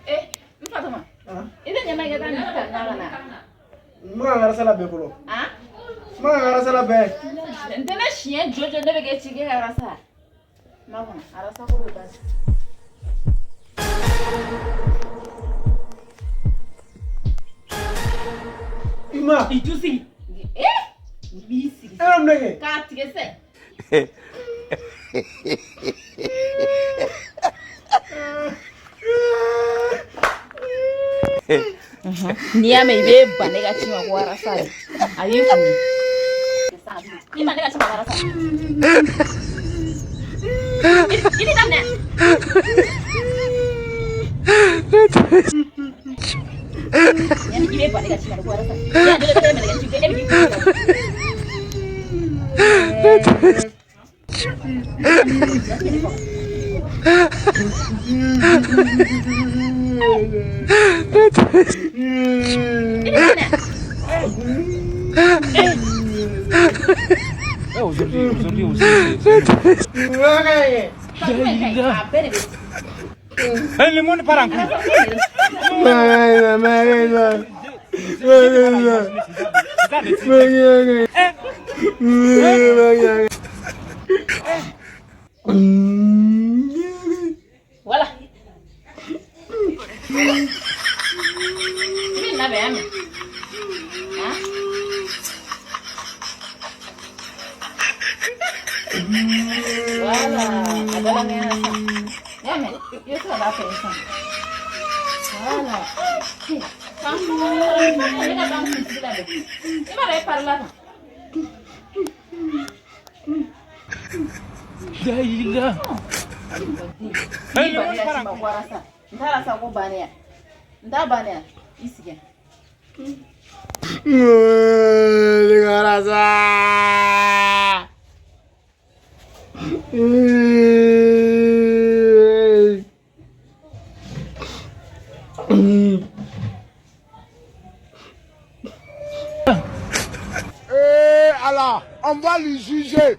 Eh, n Fatuma. I tɛ ɲama kɛ taa nin ta ka na. N bɛ ka n ka rasa labɛn fɔlɔ. Han? N bɛ ka n ka rasa labɛn. N tɛ ne siɲɛ jɔ jɔ ne bɛ kɛ ci kɛ ka rasa. Ma kɔnɔ, a rasa ko bɛ baasi. I ma. I ju sigi. Eh! I b'i sigi. E bɛ mun de kɛ? K'a tigɛ sɛ. N'i y'a mɛn i bɛ ban ne ka ci ma ko arasa de a y'i kun i ban ne ka ci ma ko arasa i ni daminɛ yanni i bɛ ban ne ka ci ma ko arasa yanni ne bɛ mɛlɛkɛ ci e bɛ k'i kun Aujourd'hui, aujourd'hui aussi. Eh, le monde part en couille. Voilà. I bɛ labɛn yan mɛ. Han? Voilà. A dala ŋɛɲɛ sisan. I y'a mɛn? I bɛ se ka taa fɛ sisan. Voilà. Kan ne ka taa n kunsigi labɛn. I b'a dɔn e pari la tan. Daïla. Ni ban ne ka ci ma ko arasa. N t'a sa ko bannen ya. N t'a bannen ya. I sigi. Ne ka rasa. Eh Allah, on va lui juger.